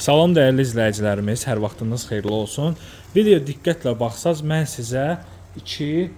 Salam dəyərli izləyicilərimiz, hər vaxtınız xeyirli olsun. Video diqqətlə baxsaz, mən sizə iki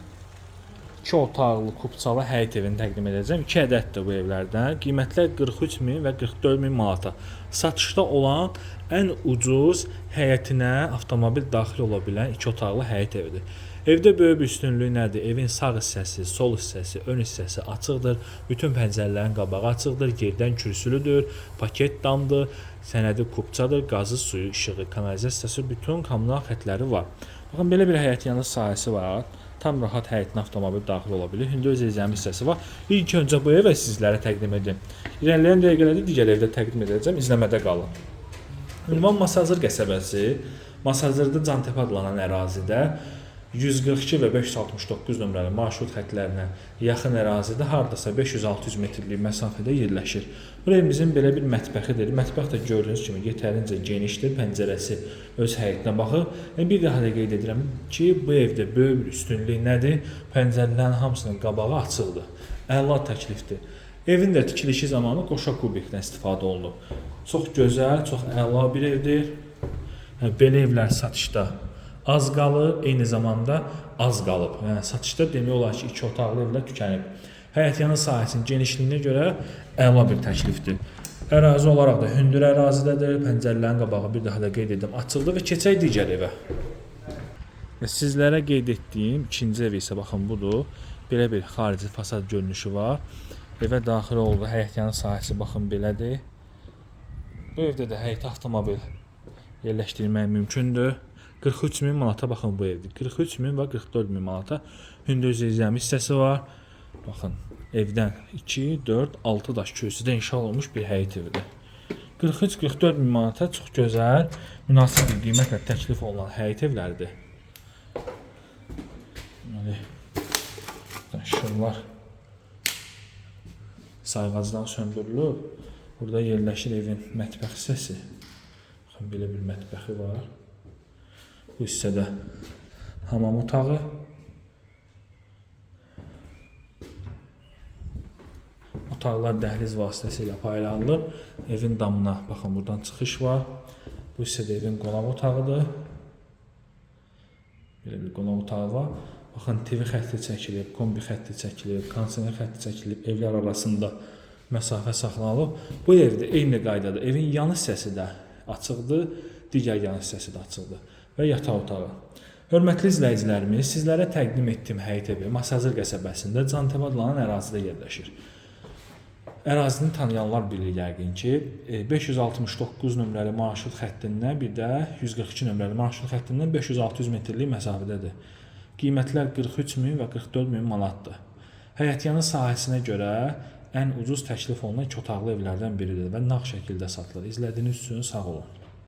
otaqlı kupçalı həyət evini təqdim edəcəm. 2 ədəddir bu evlərdən. Qiymətlər 43 min və 44 min manata. Satışda olan ən ucuz həyətinə avtomobil daxil ola bilən 2 otaqlı həyət evidir. Evdə böyük bir üstünlüyü nədir? Evin sağ hissəsi, sol hissəsi, ön hissəsi açıqdır. Bütün pəncərələrin qabağı açıqdır, yerdən kürsülüdür, paket damdır, sənədi kupçadır, qazı, suyu, işığı, kanalizasiyası, bütün kommunal xətləri var. Baxın, belə bir həyətyanı sahəsi var. Tam rahat həyətinə avtomobil daxil ola bilir. Hündür zirzəmi hissəsi var. İlk öncə bu evə sizlərə təqdim edim. İrəliləyən dəqiqələrdə digər evdə təqdim edəcəm. İzləmədə qalın. Ünvan Masazır qəsəbəsi, Masazırda Cantəpə adlanan ərazidə 142 və 569 nömrəli marşrut xətlərinə yaxın ərazidə hardasa 500-600 metrlik məsafədə yerləşir. Bu evimizin belə bir mətbəxidir. Mətbəx də gördüyünüz kimi yetərincə genişdir. Pəncərəsi öz həyətinə baxır. Yəni bir daha da qeyd edirəm ki, bu evdə böyük bir üstünlük nədir? Pəncərələrin hamısının qabağı açıqdır. Əla təklifdir. Evin də tikilişi zamanı qoşa kubikdən istifadə olunub. Çox gözəl, çox əla bir evdir. Yəni, belə evlər satışda az qalır, eyni zamanda az qalıb. Yəni satışda demək olar ki, 2 otaqlı evlər tükənib. Həyətyanı sahəsinin genişliyinə görə əla bir təklifdir. Ərazi olaraq da hündür ərazidədir. Pəncərələrin qabağı bir daha da qeyd edim, açıqdır və keçək digər evə. Və sizlərə qeyd etdiyim ikinci ev isə baxın budur. Belə bir xarici fasad görünüşü var. Evə daxil oldu. Həyətyanı sahəsi baxın belədir. Bu evdə də həyətə avtomobil yerləşdirmək mümkündür. 43 min manata baxın bu evdir. 43 min və 44 min manata hündür zirzəmi hissəsi var. Baxın, evdən 2, 4, 6 daş kürsüdə inşa olunmuş bir həyət evidir. 43-44 min manata çox gözəl, münasib bir qiymətlə təklif olunan həyət evləridir. Deməli, işıqlar sayğacdan söndürülüb. Burada yerləşir evin mətbəx hissəsi. Baxın, belə bir mətbəxi var. Bu hissədə hamam otağı. Otaqlar dəhliz vasitəsilə paylanılıb. Evin damına baxın, buradan çıxış var. Bu hissədə evin qonaq otağıdır. Belə bir qonaq otağı var. Baxın, TV xətti çəkilib, kombi xətti çəkilib, kondisioner xətti çəkilib, evlər arasında məsafə saxlanılıb. Bu evdə eyni qaydada evin yan hissəsi də açıqdır, digər yan hissəsi də açıqdır və yataq otağı. Hörmətli izləyicilərimiz, sizlərə təqdim etdiyim həyət evi Masazır qəsəbəsində Cantəpə adlanan ərazidə yerləşir. Ərazini tanıyanlar bilir yəqin ki, 569 nömrəli marşrut xəttindən bir də 142 nömrəli marşrut xəttindən 500-600 metrlik məsafədədir. Qiymətlər 43 min və 44 min manatdır. Həyətyanı sahəsinə görə ən ucuz təklif olunan iki otaqlı evlərdən biridir və nağd şəkildə satılır. İzlədiyiniz üçün sağ olun.